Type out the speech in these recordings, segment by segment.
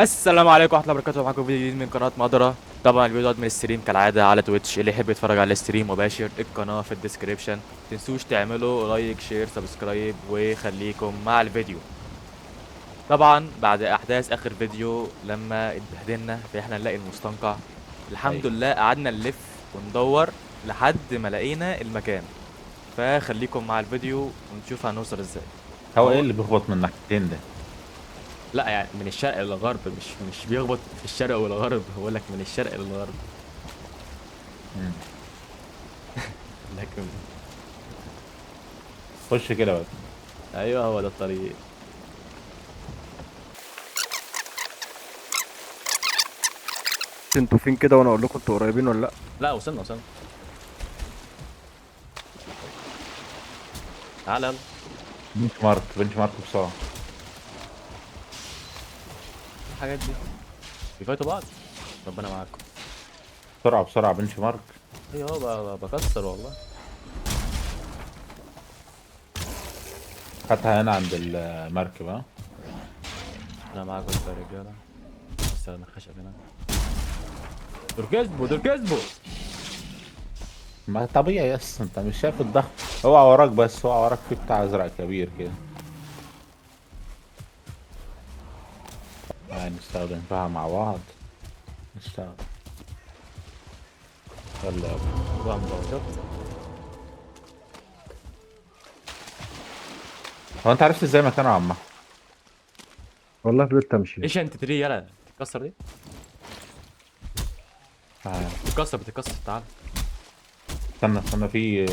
السلام عليكم ورحمة الله وبركاته. معاكم فيديو جديد من قناة مدرة. طبعا الفيديو ده من ال stream كالعادة على تويتش. اللي يحب يتفرج على ال stream مباشر، القناة في ال description. متنسوش تعملوا like share subscribe وخليكم مع الفيديو. طبعا بعد احداث اخر فيديو لما اتبهدلنا في احنا نلاقي المستنقع، الحمد أيوة. لله قعدنا نلف وندور لحد ما لقينا المكان. فخليكم مع الفيديو ونشوف هنوصل ازاي. هو ايه اللي بيخبط من ناحيتين ده؟ لا يعني من الشرق للغرب، مش بيخبط في الشرق والغرب، هو لك من الشرق للغرب. لكن خش كده بقى. ايوه هو ده الطريق. انتوا فين كده وانا اقول لكم انتوا قريبين ولا لا؟ لا وصلنا. تعال يلا. bench mark بسرعة. الحاجات دي بيفايتوا بعض، ربنا معاكم. بسرعة بسرعة bench mark. ايوه بكسر والله. هاتها هنا عند المركب. ها انا معاكم يا رجاله، بس انا خشب هنا. دول كسبوا دول كسبوا. ما طبيعي يس، انت مش شايف الضغط؟ اوعى وراك بس، اوعى وراك في بتاع ازرق كبير كده. نستخدم فيها مع بعض. نستخدم. يلا يلا. هو انت عرفت ازاي مكانه يا عم؟ والله فضلت امشي. ايش انت تري؟ يلا تتكسر دي؟ بتتكسر بتتكسر. تعال استنى استنى في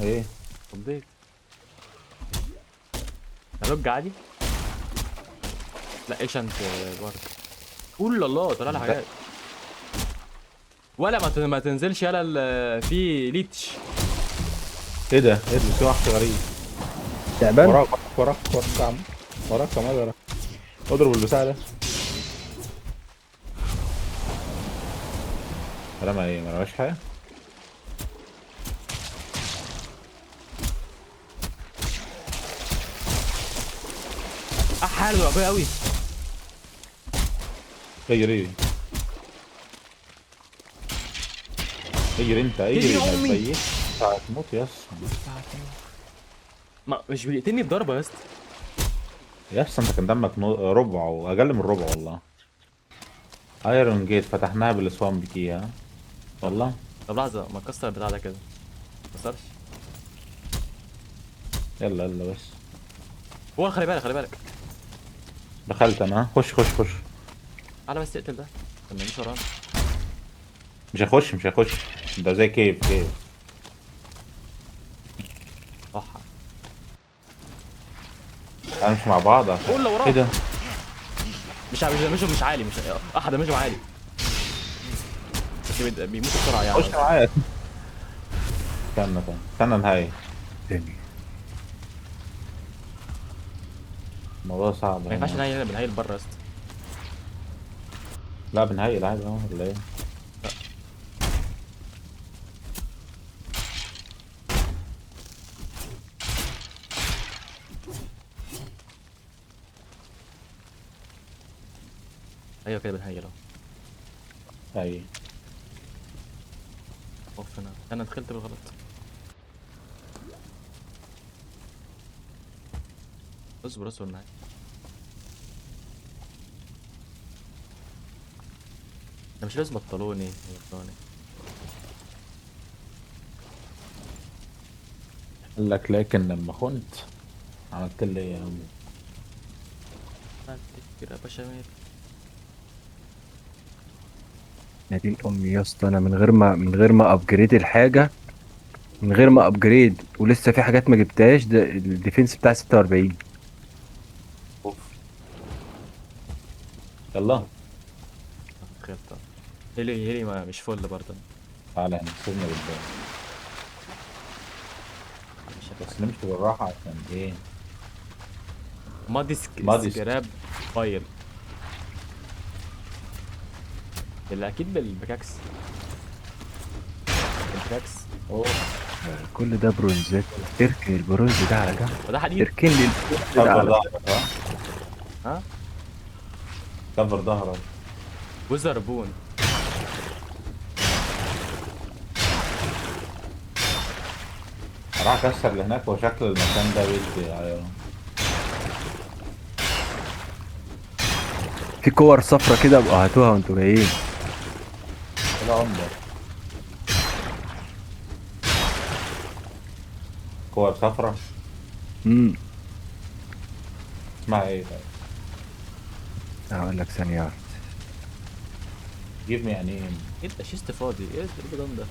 ايه؟ تنضيف هرج عادي. لا ايش انت برضه؟ قول الله طلع لي حاجات. ولا ما تنزلش يلا في ليتش. ايه ده؟ ايه ده؟ في وحش غريب. تعبان؟ وراك وراك وراك يا عم، وراك يا مدرة. اضرب البتاع ده. رمى ايه؟ ما رماش حاجة؟ حلو قوي قوي. اجري اجري انت، اجري. امي هتموت يا اسطى. ما مش بيقتلني بضربه يا اسطى. يا اسطى انت كان دمك ربع واقل من ربع والله. iron gate فتحناها بال swamp key. ها والله. طب لحظة ما تكسر البتاع ده كده. ما كسرش. يلا يلا بس. هو خلي بالك خلي بالك. دخلت انا. خش خش خش. تعالى بس اقتل ده. طب ما يجيش ورانا. مش هيخش مش هيخش. ده زي cave cave. صح. تعالى نمشي مع بعض. قول لو وراك. ايه ده؟ مش مش عالي، مش احد مش عالي. بس بيموت بسرعة يعني. خش معايا. استنى استنى استنى نهاية. تاني. الموضوع صعب. ما ينفعش نهاية هنا، بنهيل بره يا اسطى. لا بنهيل عادي اهو ولا ايه؟ لا. ايوه كده بنهيل اهو. ايوه. اوف انا دخلت بالغلط. اصبر اصبر معايا. انا مش لازم بطلوني بطلوني. قال لك لكن لما خنت عملت لي ايه يا عم؟ عملت كده بشاميل. يا دين امي يا اسطى، انا من غير ما upgrade الحاجة، من غير ما upgrade ولسه في حاجات ما جبتهاش. ده ال defense بتاع 46. اوف. يلا خير. هيلي هيلي ما مش فل برضه. تعالى هنا سيبنا بالبال بس نمشي بالراحة عشان ايه؟ مادي scrap pile اللي اكيد بال pickaxe. بال pickaxe. اوه كل ده برونزات. اركن البرونز ده على جنب. وده حديد. اركن لي البرونز ده cover على ظهرك. ها ها cover ظهرك. wither bone. راح اكسر اللي هناك، وشكل المكان ده بيدي iron. في كور صفرة كده ابقوا هاتوها وانتوا جايين. لا عمر كور صفرا امم اسمها ايه طيب؟ هقول لك ثانية واحدة. Give me a name. ايه ده chest فاضي؟ ايه البدن ده؟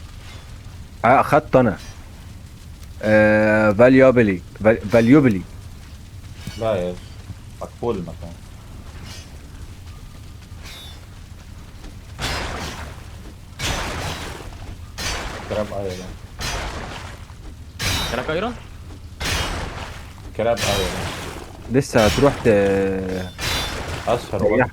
اخدت انا valuably valuably. لا يا مقفول المكان. scrap iron. scrap iron؟ scrap iron. لسه هتروح ت اشهر تريح. واحد.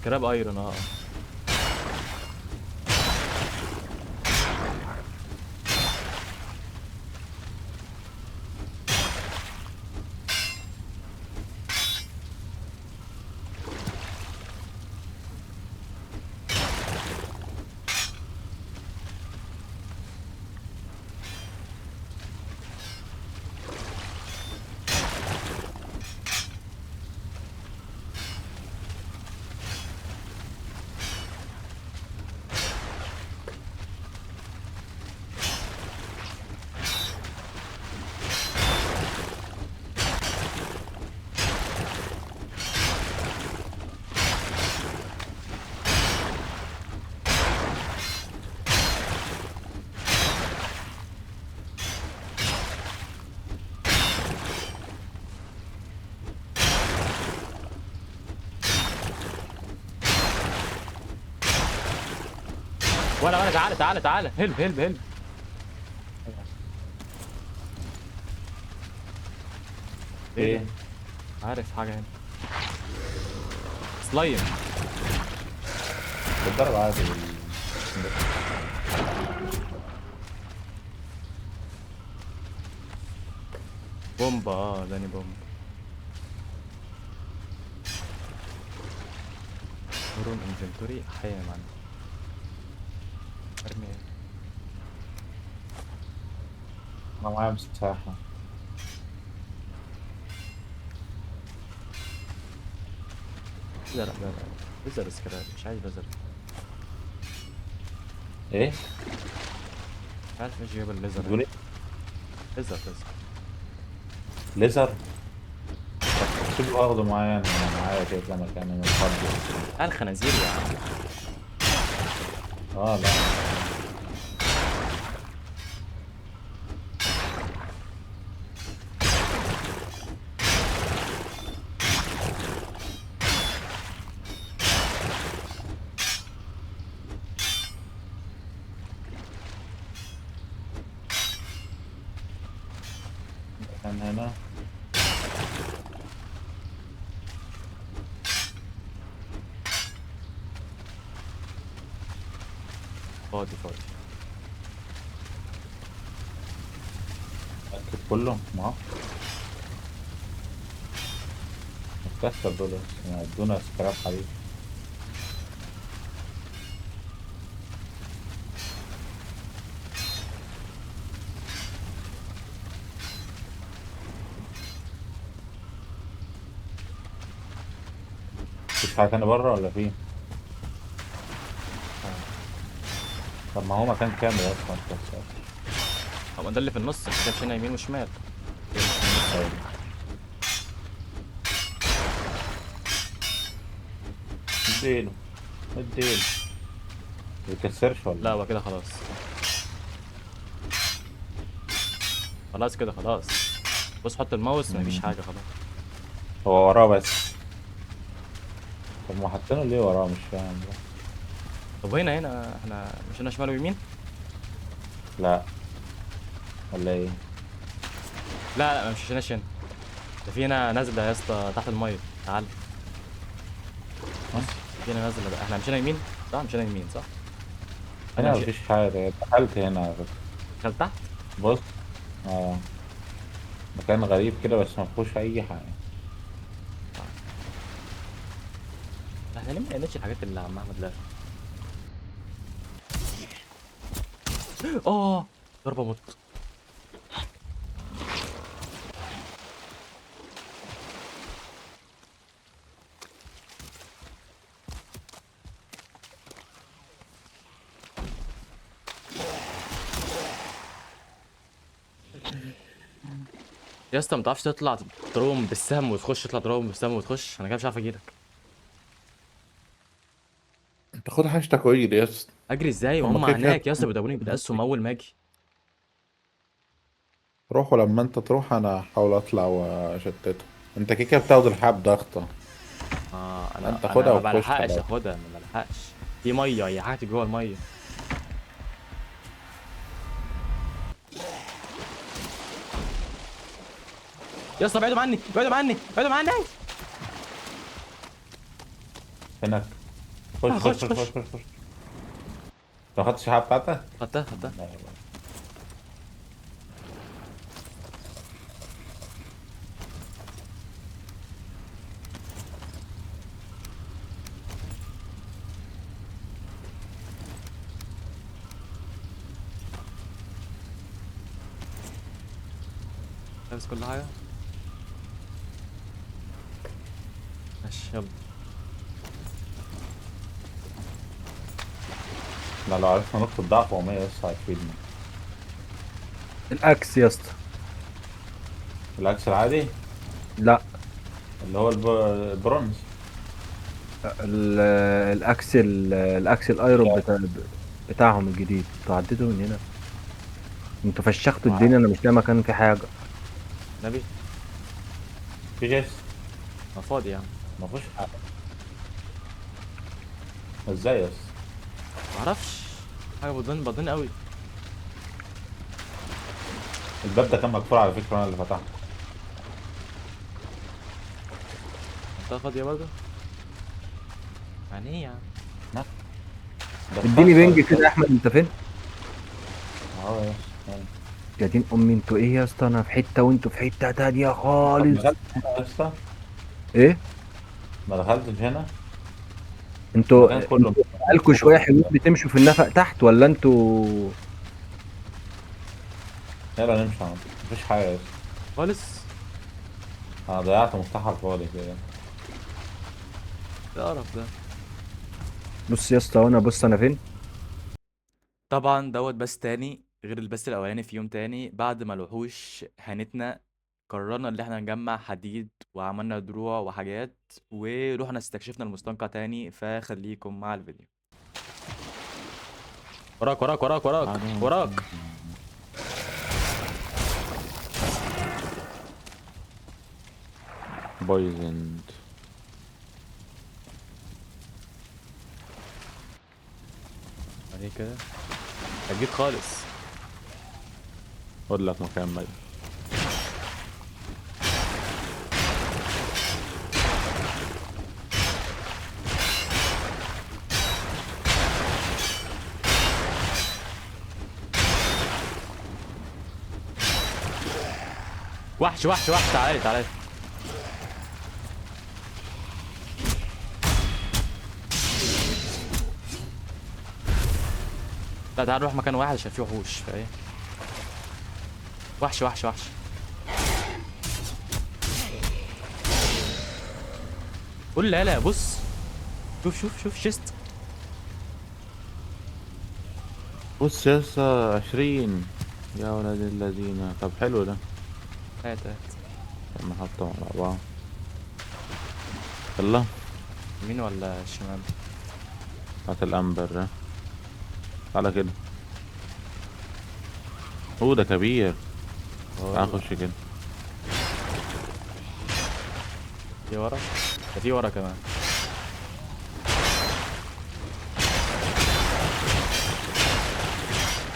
scrap iron. ولا تعالى تعالى تعالى، help help help. ايه؟ عارف حاجة هنا. سلايم. بتضرب عادي بومبا. داني بومبا. روم انفنتوري. حي يا معلم. ارمي ايه؟ انا معايا مساحة. لا لا لا leather scrap، مش عايز leather. ايه؟ مش عارف ايش جايب ال leather. بتقول ايه؟ leather leather leather؟ طب سيبه اخده معايا، انا معايا كده كده مكان انا مفضي. الخنازير يا عم. لا كان هنا. فاضي فاضي. أكد كله ما اتكسر دول، ادونا سكراب حبيبي. مفيش حاجة تانية بره ولا في؟ طب ما هو مكان كامل اصلا اتكسر. طب ده اللي في النص، ما كانش هنا يمين وشمال. ايوه. اديله اديله. ما بيكسرش ولا؟ لا هو كده خلاص. خلاص كده خلاص. بص حط الماوس مفيش حاجة خلاص. هو وراه بس. طب ما حاطينه ليه وراه؟ مش فاهم. طب هنا احنا مش هنا شمال ويمين؟ لا ولا ايه؟ لا لا مش هنا هنا. ده في هنا نازله يا اسطى تحت المية، تعال. بص في هنا نازله بقى. احنا مشينا يمين صح؟ مشينا يمين صح؟ انا هنا مشيت. مفيش حاجة، دخلت هنا على فكرة. دخلت تحت. بص. اه. مكان غريب كده بس ما فيهوش اي حاجة. احنا ليه ما لقيناش الحاجات اللي عم احمد لقاها؟ اه ضربه مت. يا اسطى ما تعرفش تطلع تضربهم بالسهم وتخش، تطلع تضربهم بالسهم وتخش، انا كده مش عارف اجيلك. انت خد حاجتك واجري يا اسطى. اجري ازاي هما وهم كده كده هناك يا اسطى بيضربوني بالاسهم اول ما اجي؟ روحوا، لما انت تروح انا هحاول اطلع واشتته. انت كده كده بتاخد الحب ضغطة. انا انت انا خدها ما وخش بلحقش خلاص. اخدها، ما بلحقش. في مية، هي حاجتي جوه المية. يا اسطى بعدوا عني، بعدوا عني، بعدوا عني. هناك. خش خش، خش خش خش. خش خش. انت ما خدتش الحاجة بتاعتك؟ خدتها خدتها. لا. لابس كل حاجة. ماشي يلا. لا لو عرفنا نقطة ضعف ومية بس هتفيدنا. ال axe يا اسطى. ال axe العادي؟ لا. اللي هو البرونز. ال axe ال axe ال iron بتاعهم الجديد. انتوا عديتوا من هنا، انتوا فشختوا الدنيا، انا مش لاقي مكان في حاجة. نبي في chest. ما فاضي يعني. ما فيهوش حاجة. ازاي يا اسطى؟ ما اعرفش حاجة، بضن بضن قوي. الباب ده كان مقفول على فكرة، انا اللي فتحته. منطقة فاضية برضه؟ يعني ايه يعني؟ لا. ده اديني اتكسر. ping كده يا احمد، انت فين؟ اهو يا اسطى. يا دين امي انتوا ايه يا اسطى؟ انا في حتة وانتوا في حتة تانية خالص. ما دخلتش هنا يا اسطى؟ ايه؟ ما دخلتش هنا؟ المكان كله انتوا بقالكوا شوية حلوين بتمشوا في النفق تحت ولا انتوا؟ يلا نمشي يا عم، مفيش حاجة يا اسطى خالص. انا ضيعت مفتاح على الفاضي كده. ايه القرف ده؟ بص يا اسطى، وانا بص انا فين؟ طبعا دوت بس تاني غير البث الاولاني في يوم تاني بعد ما الوحوش هانتنا، قررنا ان احنا نجمع حديد وعملنا دروع وحاجات ورحنا استكشفنا المستنقع تاني، فخليكم مع الفيديو. وراك وراك وراك وراك وراك. poisoned. عليه كده هتجيب خالص. خد لك مكان بقى. وحش وحش وحش، تعالى تعالى. لا تعال نروح مكان واحد عشان فيه وحوش، فايه؟ وحش وحش وحش. قول لا لا، بص شوف شوف شوف chest. بص يا اسطى 20 يا ولاد الذين. طب حلو ده. هات هات. طب نحطهم على بعض. يلا. يمين ولا شمال؟ هات ال amber ده. تعالى كده. هو ده كبير. تعالى نخش كده. في ورا؟ ده في ورا كمان.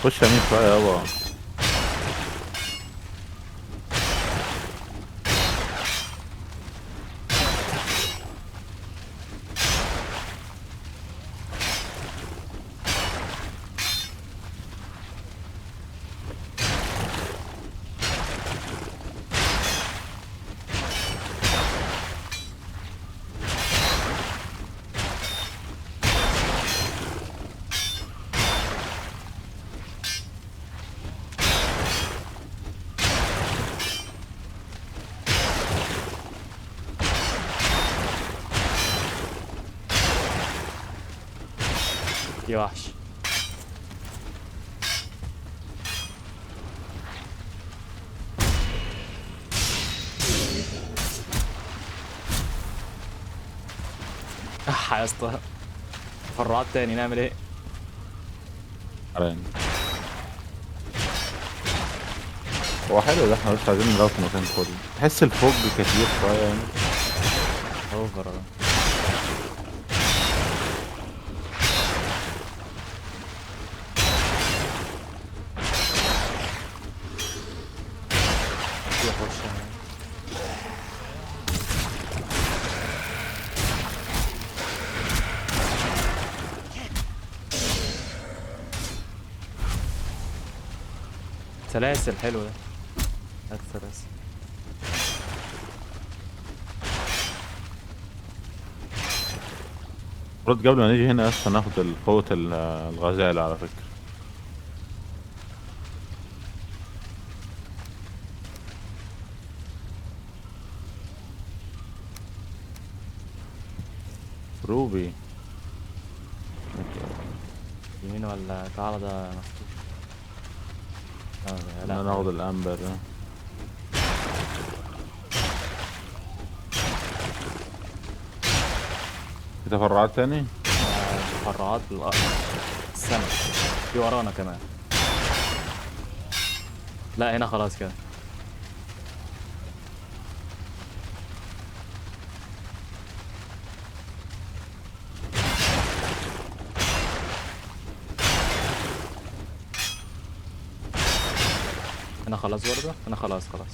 خش يمين شوية يابا. في وحش. اح يا اسطى تفرعات تاني، نعمل ايه؟ حرام. هو حلو ده، احنا بس عايزين نروح مكان فاضي. تحس ال fog كتير شوية يعني. over. سلاسل حلو ده، هات سلاسل. المفروض قبل ما نيجي هنا اصلا ناخد قوة الغزالة على فكرة. روبي يمين ولا تعالى؟ ده مفتوح. لا ناخد الامبر ده. في تفرعات تاني؟ تفرعات السنة في ورانا كمان. لا هنا خلاص كده. انا خلاص برضه، انا خلاص خلاص.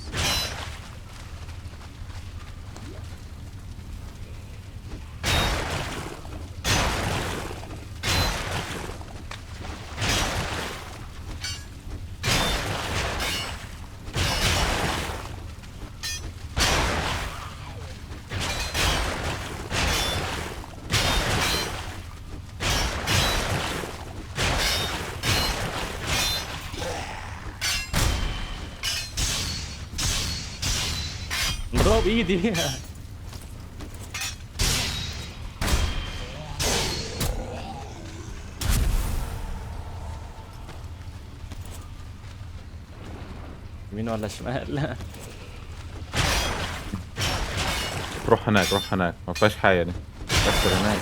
مضروب ايدي. يمين ولا شمال؟ روح هناك، روح هناك، ما فيهاش حاجة دي. بس هناك.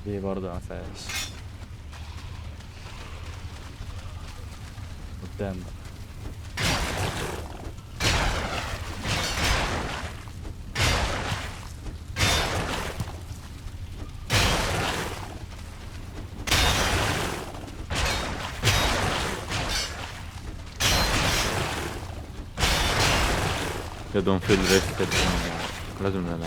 دي برضه ما فيهاش. قدام بقى. You don't feel rested. لازم ننام.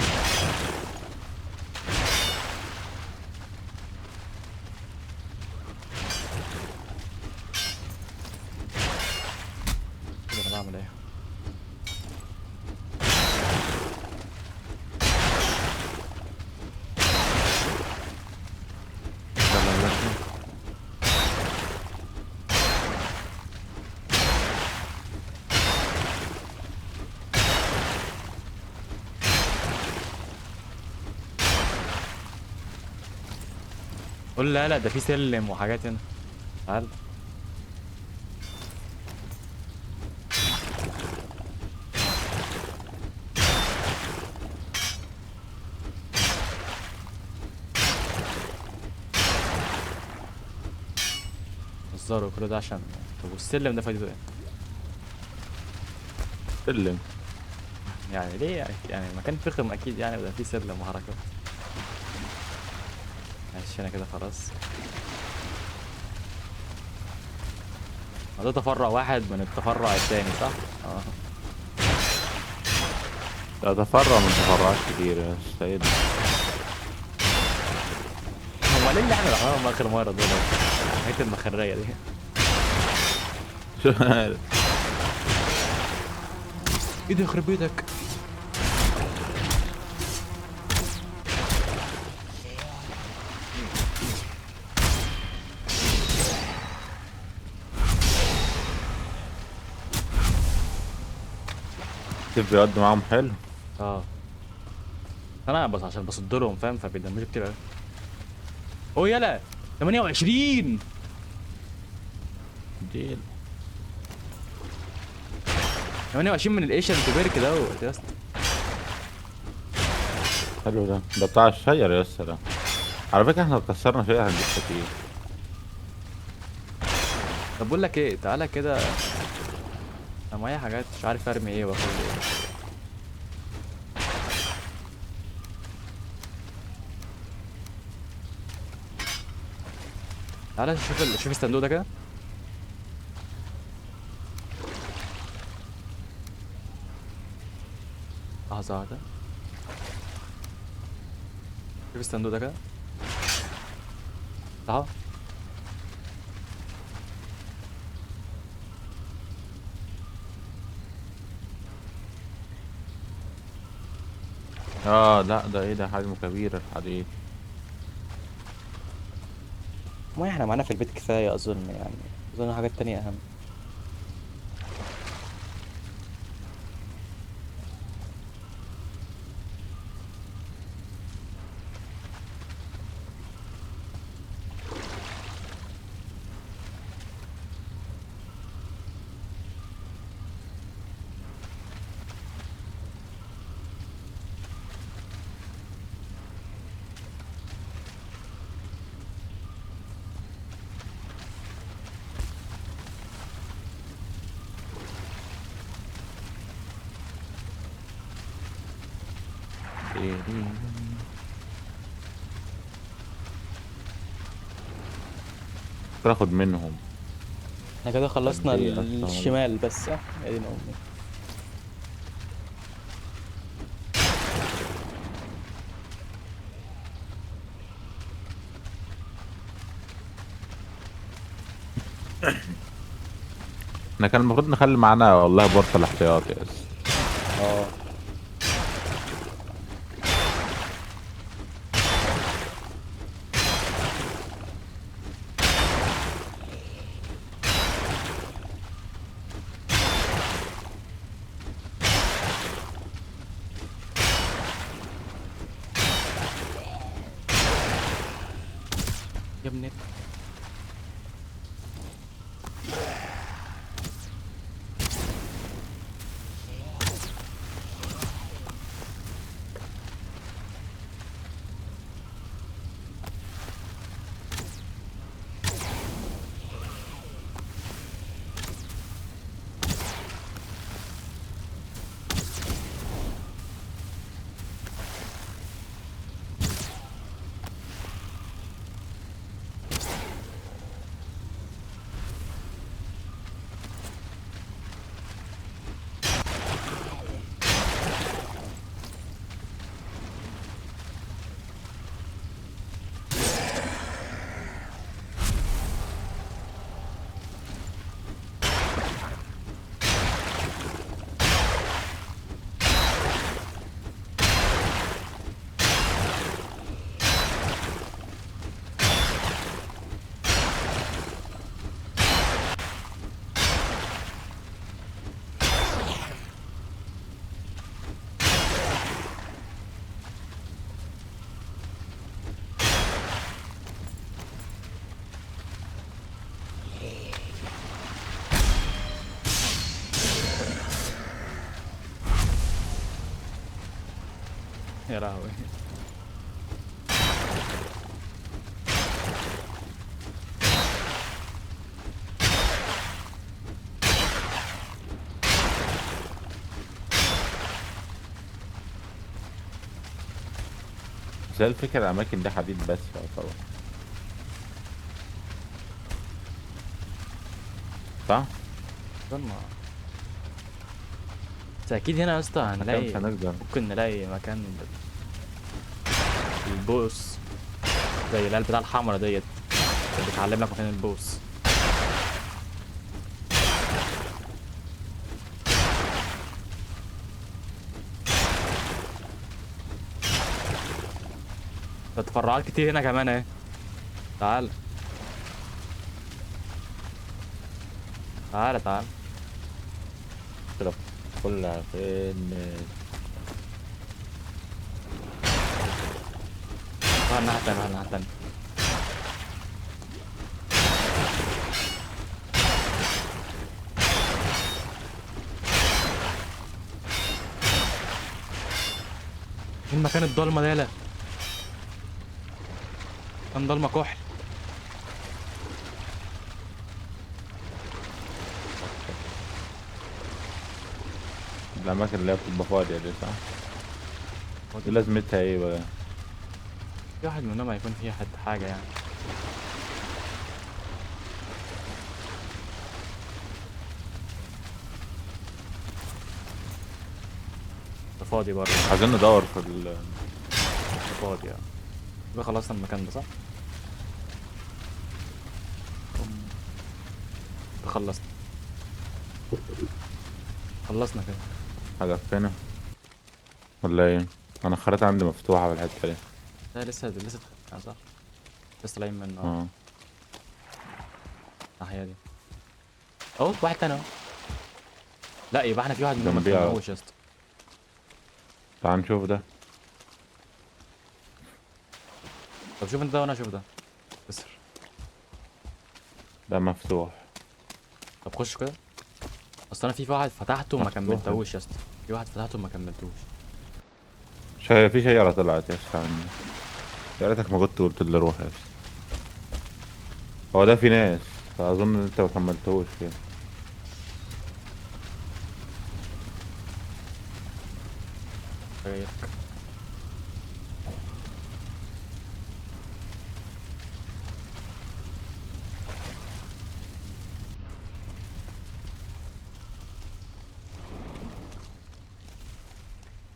انا بعمل ايه؟ قول لا لا ده في سلم وحاجات هنا. تعال هزاروا كل ده عشان. طب والسلم ده فايدته ايه؟ سلم يعني ليه؟ يعني مكان فخم اكيد يعني بيبقى فيه سلم وحركات. ماشي انا كده خلاص. ده تفرع واحد من التفرع التاني صح؟ اه ده تفرع من تفرعات كتير يا سيد. هو ليه اللي احنا رحناهم اخر مرة دول؟ الحاجات المخرية دي. شو عارف؟ ايه ده يخرب بيتك؟ السيف بيودي معاهم حلو. اه انا بس عشان بصد لهم فاهم، فبيدمجوا كتير قوي. اوه يلا 28 ديل 28 من ال ancient perk دوت يا اسطى. حلو ده، ده بتاع الشجر يا اسطى ده. على فكرة احنا لو كسرنا شجر هنجيب كتير. طب بقول لك ايه، تعالى كده انا معايا حاجات مش عارف ارمي ايه واخد ايه. تعالى شوف شوف الصندوق ده كده. لحظة واحدة، شوف الصندوق ده كده. اهو اه لا ده ايه ده، حجمه كبير الحديد. ما احنا معانا في البيت كفاية اظن، يعني اظن حاجات تانية اهم. ممكن اخد منهم. احنا كده خلصنا قد إيه أصلاً؟ الشمال بس صح؟ يا دين امي. احنا كان المفروض نخلي معانا والله portal احتياطي بس. يا ابني يا لهوي. بس هي الفكرة الأماكن دي حديد بس يعتبر، صح؟ بس أكيد هنا يا اسطى هنلاقي، مش هنقدر. ممكن نلاقي مكان ال boss زي القلب بتاع الحمرا ديت اللي بتعلم لك مكان ال boss. ده تفرعات كتير هنا كمان اهي. تعال تعال تعال. كده. كلها فين؟ روح الناحية التانية، روح الناحية التانية. ايه المكان الضلمة ده؟ يالا كان ضلمة كحل. الأماكن اللي هي بتبقى فاضية دي صح؟ دي لازمتها ايه بقى؟ في واحد منهم هيكون فيه حد حاجة يعني. ده فاضي برضه. عايزين ندور في ال ده فاضي يعني. يبقى خلصنا المكان ده صح؟ خلصنا، خلصنا كده. هدفنا ولا ايه؟ انا الخريطة عندي مفتوحة في الحتة دي. لا لسه، لسه صح؟ لسه طالعين من الناحية دي. اهو واحد تاني اهو. لا يبقى احنا في واحد منهم ما اتكلمناهوش يا اسطى. تعال نشوف ده. طب شوف انت ده وانا اشوف ده. كسر. ده مفتوح. طب خش كده. اصل انا في واحد فتحته وما كملتهوش يا اسطى. في واحد فتحته وما كملتوش. في شجرة طلعت يا اسطى عندي. يا ريتك ما كنت قلت لي روح يا اسطى. هو ده في ناس، فاظن ان انت ما كملتهوش كده.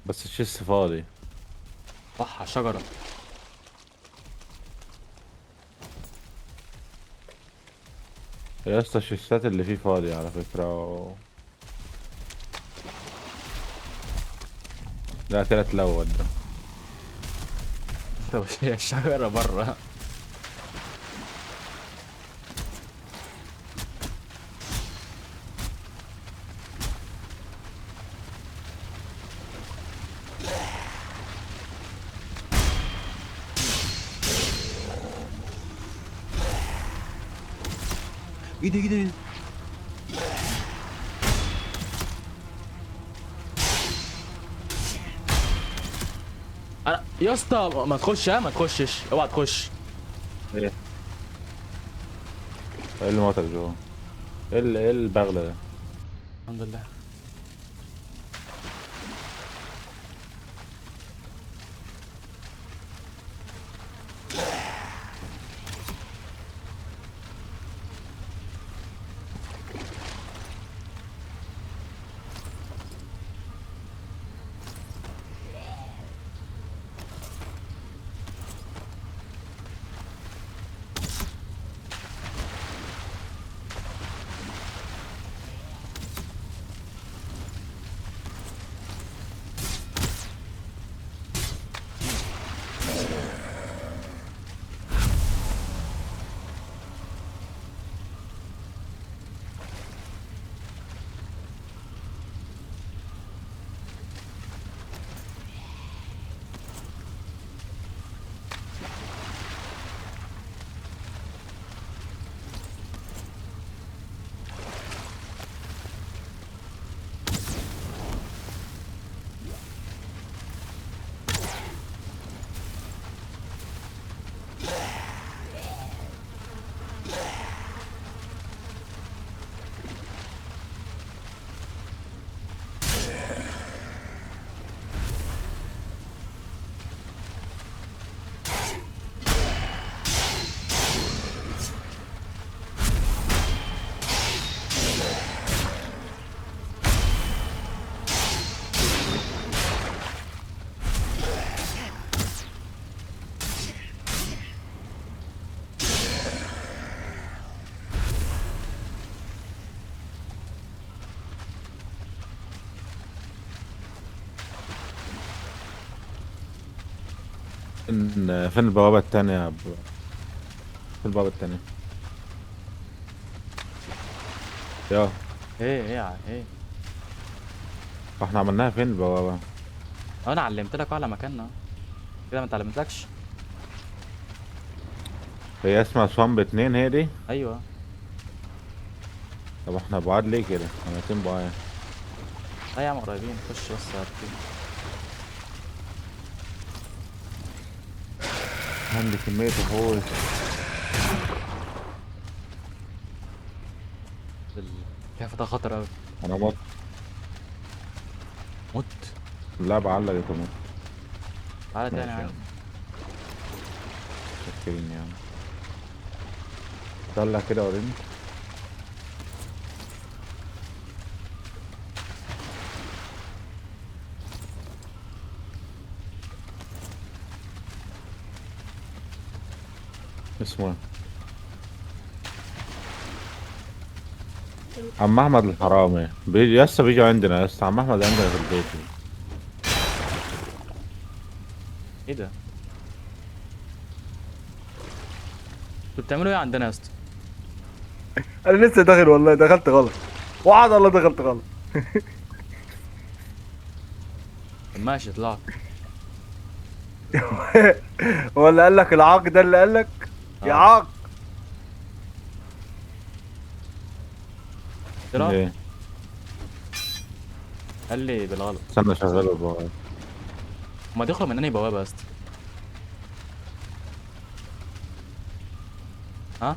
بس الشيس فاضي. صح على الشجرة. يا اسطى الشيسات اللي فيه فاضية على فكرة. لا كده اتلوت ده. طب هي الشجرة برا. ايه ده ايه ده؟ انا يا اسطى ما تخش، ها ما تخشش، اوعى تخش. ايه؟ ايه اللي موتك جوه؟ ايه البغل ده؟ الحمد لله. فين البوابة التانية؟ فين البوابة التانية؟ يا ايه ايه ايه فاحنا عملناها فين البوابة؟ انا علمت لك على مكاننا كده، ما اتعلمتلكش. هي اسمها swamp 2 هي دي؟ ايوه. طب احنا بعاد ليه كده؟ احنا 200 بعاد. لا يا عم قريبين، خش بس يا ربي. عندي كمية وحوش. الكهف ده خطر قوي. انا مت. مت؟ اللعبة علقت ومت. تعالى تاني ماشي يا يا عم. عم. متشكرين يا عم. طلع كده وريني. اسمه ايه؟ عم احمد الحرامي بيجي يا اسطى، بيجي عندنا يا اسطى. عم احمد عندنا في البيت. ايه ده؟ انتوا بتعملوا ايه عندنا يا اسطى؟ انا لسه داخل والله، دخلت غلط. وعد الله دخلت غلط. طب ماشي طلعت. هو اللي قال لك العاق ده اللي قال لك؟ يا عاق. طلع؟ ايه؟ قال لي بالغلط. استنى شغله البوابة. هما دخلوا من انهي بوابة يا اسطى؟ ها؟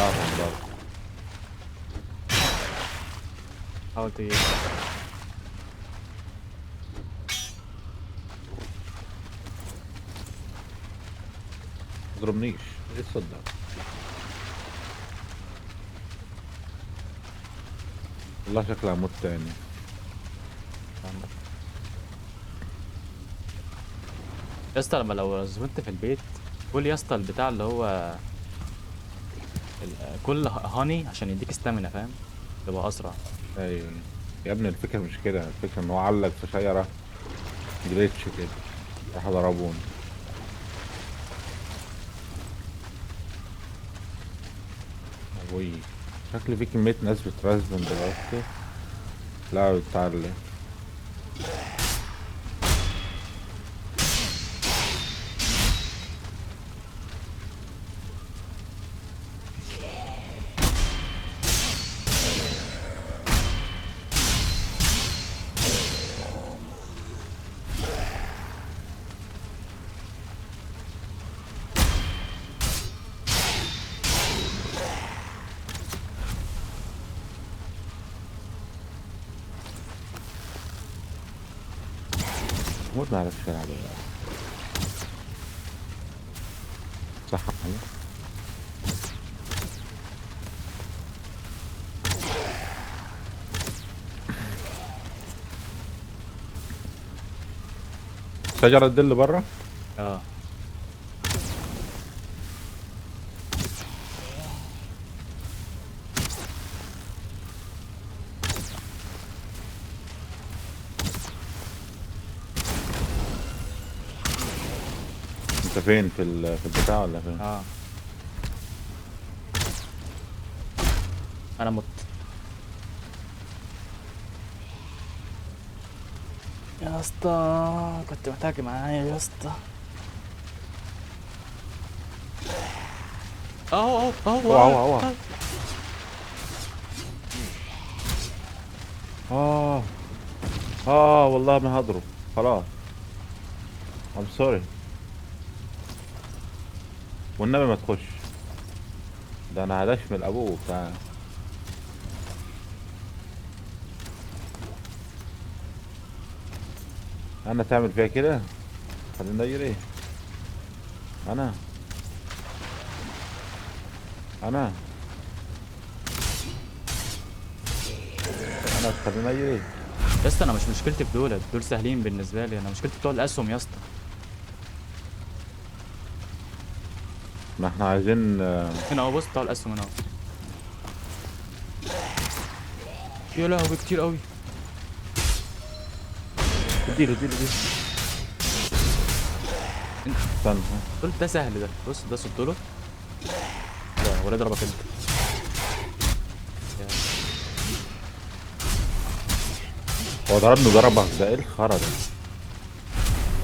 طلعهم بره. حاول تجيب. ما تضربنيش، ايه الصوت ده؟ والله شكلي هموت تاني. يا اسطى لما لو زبنت في البيت كل يا اسطى البتاع اللي هو كل honey عشان يديك stamina، فاهم؟ تبقى اسرع. ايوه يا ابني، الفكرة مش كده، الفكرة ان هو علق في شجرة glitch كده راح ضربوني. ابوي شكل في كمية ناس بت respawn دلوقتي. لا بتعلي. محمود ما عرفش يلعب. صح يا محمود؟ شجرة تدل برا؟ انت فين؟ في البتاع ولا فين؟ انا مت يا اسطى، كنت محتاج معايا يا اسطى. اهو اهو اهو اهو اهو. والله ما هضرب خلاص. I'm sorry. والنبي ما تخش، ده انا هدشمل ابوه بتاع. انا تعمل فيها كده؟ خلينا اجري. انا انا انا خلينا اجري يا اسطى. انا مش مشكلتي في دول، دول سهلين بالنسبة لي. انا مشكلتي بتوع الاسهم يا اسطى. ما احنا عايزين هنا اهو، بص بتوع الاسهم هنا اهو. يا لهوي كتير قوي. اديله اديله اديله. استنى. قلت ده سهل ده، بص ده صدت له. لا ولا اضربك انت. هو ضربني ضربك ده، ايه الخرا ده؟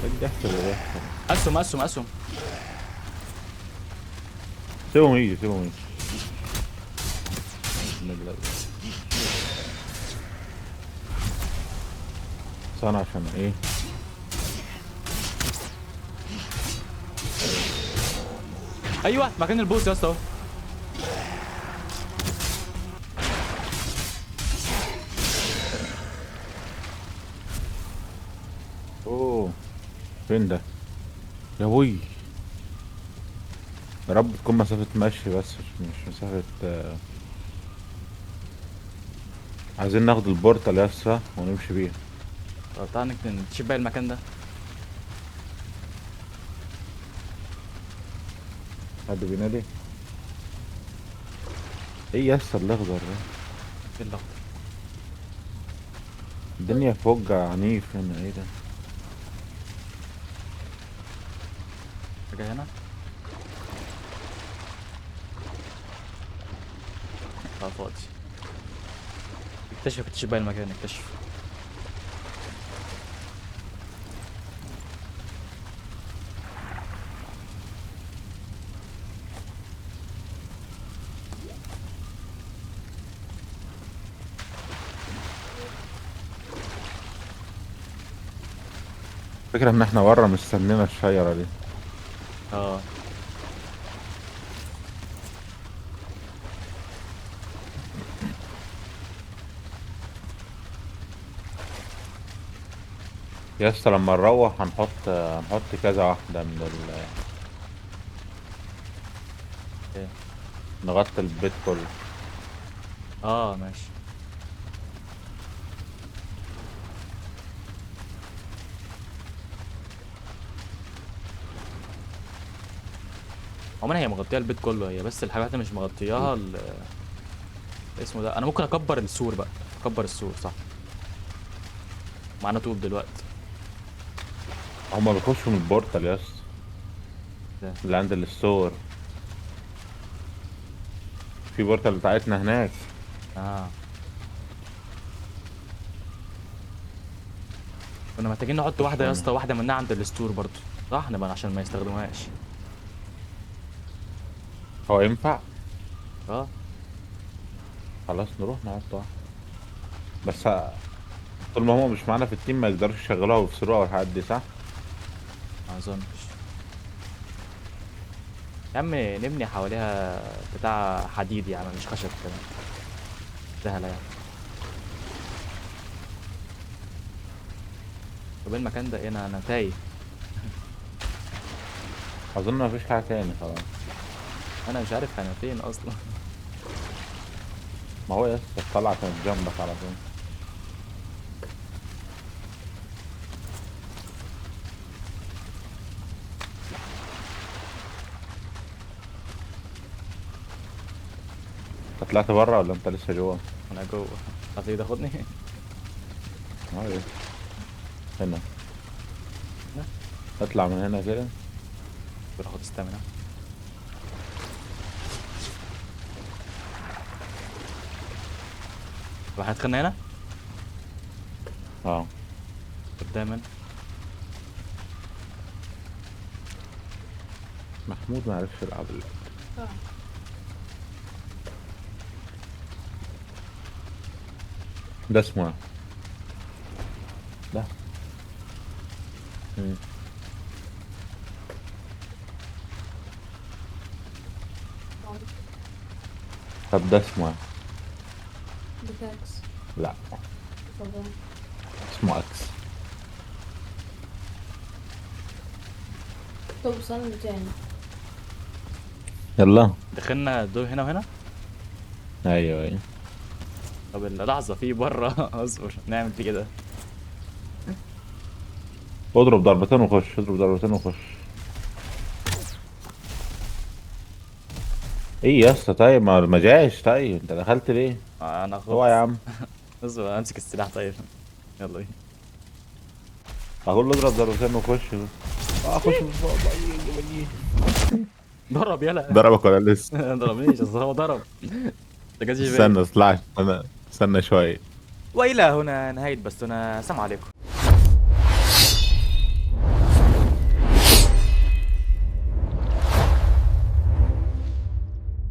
ايه الضحك اللي بيحصل؟ اسهم اسهم اسهم. سيبهم يجي، سيبهم يجي. استنى عشان ايه؟ ايوه مكان البوس يا اسطى اهو. اوه فين ده؟ يا بوي يا رب تكون مسافة مشي بس، مش مسافة. عايزين ناخد ال portal يا اسطى ونمشي بيها. طب تعالى نشوف باقي المكان ده. حد بينادي؟ ايه يا اسطى الاخضر ده؟ ايه الاخضر؟ الدنيا فوق عنيف هنا. ايه ده؟ حاجة هنا؟ لا فاضي. اكتشف، اكتشف باقي المكان، اكتشف. فكرة ان احنا ورا مستنينا الشجرة دي. اه يا اسطى لما نروح هنحط كذا واحدة من ال ايه؟ نغطي البيت كله. اه ماشي. عموما هي مغطية البيت كله، هي بس الحاجات اللي مش مغطياها اسمه ده. انا ممكن اكبر السور بقى، اكبر السور صح. معانا طوب دلوقتي. هما بيخشوا من ال portal يا اسطى ده. اللي عند ال store. في portal بتاعتنا هناك. كنا محتاجين نحط واحدة يا اسطى، واحدة منها عند ال store برضو صح؟ نبقى عشان ما يستخدموهاش. هو ينفع؟ خلاص نروح نحط واحدة. بس طول ما هما مش معانا في ال team ما يقدروش يشغلوها ويفصلوها والحاجات دي صح؟ ما اظنش. يا عم نبني حواليها بتاع حديد يا عم، مش خشب كمان. سهلة يعني. طب ايه المكان ده؟ ايه؟ انا تايه. اظن مفيش حاجة تاني خلاص. انا مش عارف انا فين اصلا. ما هو يا اسطى الطلعة كانت جنبك على طول. انت طلعت بره ولا انت لسه جوه؟ انا جوه. هتيجي تاخدني؟ ايه هنا. هنا؟ اطلع من هنا كده. باخد ستامina. طب احنا دخلنا هنا؟ قدامنا. محمود ما عرفش يلعب اللعبة. ده اسمه ايه؟ ده. طب ده اسمه ايه؟ pickaxe. لا. طبعا. اسمه axe. توصل تاني. يلا. دخلنا الدور هنا وهنا. ايوه ايوه. طب لحظة، في بره. اصبر نعمل في كده. اضرب ضربتين وخش، اضرب ضربتين وخش. ايه يا اسطى؟ طيب ما جاش. طيب انت دخلت ليه؟ انا خفت. هو يا عم اصبر امسك السلاح. طيب يلا بينا. اقول له اضرب ضربتين وخش. خش. ضرب يلا. ضربك ولا لسه؟ ضربنيش، اصل هو ضرب. ده جاش في بالي. استنى اطلع، استنى استنى شوية. والى هنا نهاية بثنا. السلام عليكم.